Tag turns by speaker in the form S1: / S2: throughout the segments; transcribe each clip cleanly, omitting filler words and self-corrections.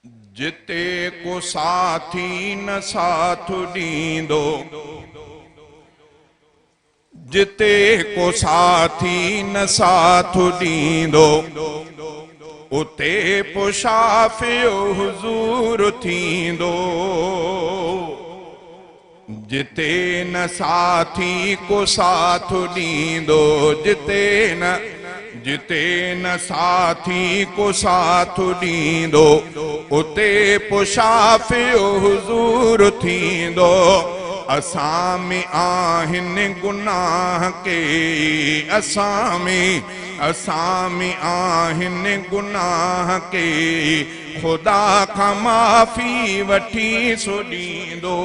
S1: जिते को साथी न साथ ॾींदो, जिते को साथी न साथ ॾींदो, उते पोइ हुज़ूर थींदो। जिते न साथी को साथ ॾींदो, जिते न साथी को साथ ॾींदो, उते पोइ हुज़ूर थींदो। असां में आहिनि गुनाह के, असां में आहिनि गुनाह के, ख़ुदा खां माफ़ी वठी सो ॾींदो।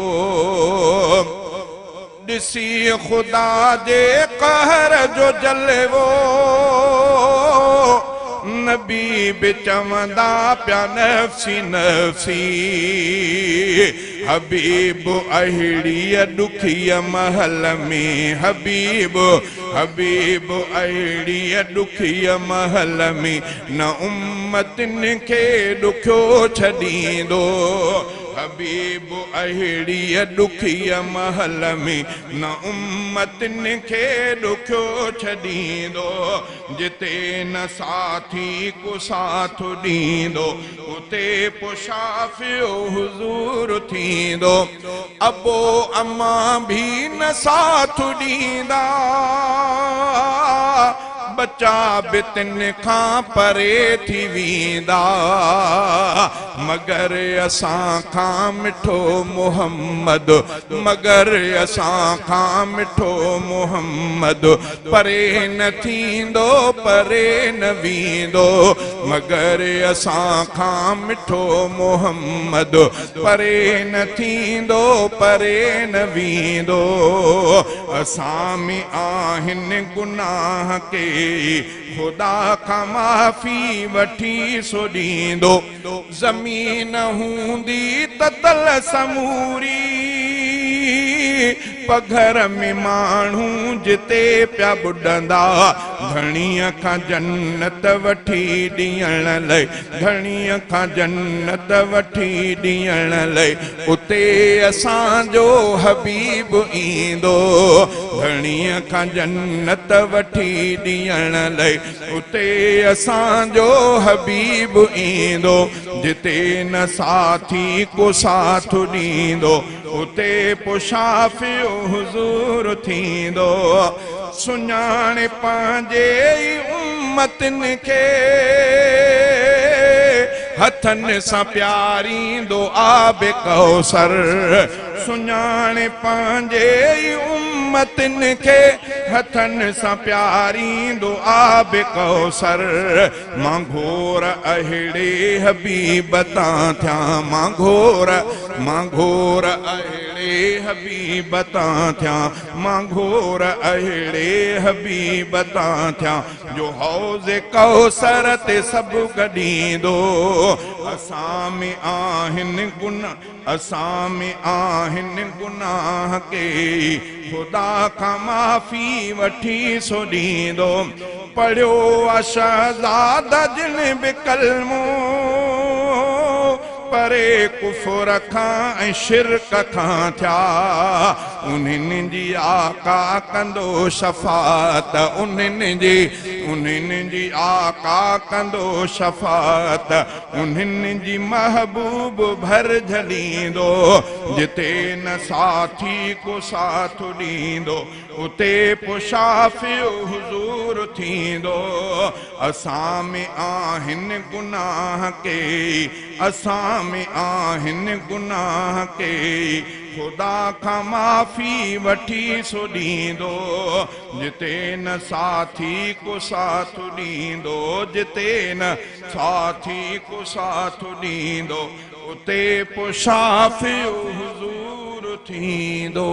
S1: ॾिसी ख़ुदा जे क़हर जो जलवो, नबी बि चवंदा पिया नफ़्सी नफ़्सी। हबीब अहिड़ीअ ॾुखीअ महल में, हबीब हबीब अहिड़ीअ ॾुखीअ महल में, न उम्मतिन खे ॾुखियो छॾींदो। हबीब अहिड़ीअ ॾुखीअ महल में, न उम्मतिन खे ॾुखियो छॾींदो। जिते न साथी को साथ ॾींदो, उते पोइ हुज़ूर थींदो। अबो अम्मा भी न साथ ॾींदा, बच्चा बि तिन खां परे थी वेंदा। मगर असां खां मिठो मोहम्मद, मगर असां खां मिठो मोहम्मद, परे न थींदो परे न वेंदो। मगर असां खां मिठो मोहम्मद, परे न थींदो परे न वेंदो। असां में आहिनि गुनाह के, ख़ुदा खां माफ़ी वठी सो ॾींदो। ज़मीन हूंदी ततल समूरी, पघर में माण्हू जिते पिया ॿुॾंदा। धणीअ खां जन्नत वठी ॾियण लाइ, धणीअ खां जन्नत वठी ॾियण लाइ, उते असांजो हबीब ईंदो। धणीअ खां जन्नत वठी ॾियण लाइ, उते असांजो हबीब ईंदो। जिते न साथी को साथ ॾींदो, उते पोइ हुज़ूर थींदो। सुञाणे पंहिंजे उम्मतिन खे, हथनि सां प्यारींदो आब कौसर। सुञाणे पंहिंजे उम्मतिन खे, हथनि सां प्यारींदो आब कौसर। मां घोर अहिड़े हबीब तां थियां, मां घोर अहिड़े हबीब तां थियां, मां घोर अहिड़े हबीब तां थियां, जो हौज़ कौसर ते सभु गॾींदो। असां में आहिनि गुनाह, असां में आहिनि गुनाह के, ख़ुदा खां माफ़ी वठी सो ॾींदो। पढ़ियो आहे शहज़ादा जिन बि कलमो, परे कुफर खां ऐं शिरक खां थिया। उन्हनि जी आका कंदो शफ़ात, उन्हनि जी आका कंदो शफ़ात, उन्हनि जी महबूब भर झलींदो। जिते न साथी को साथ ॾींदो, उते पोइ हुज़ूर थींदो। असां में आहिनि गुनाह के, असां में आहिनि गुनाह के, ख़ुदा खां माफ़ी वठी सो ॾींदो। जिते न साथी को साथ ॾींदो, जिते न साथी को साथ ॾींदो, उते पोइ हुज़ूर थींदो।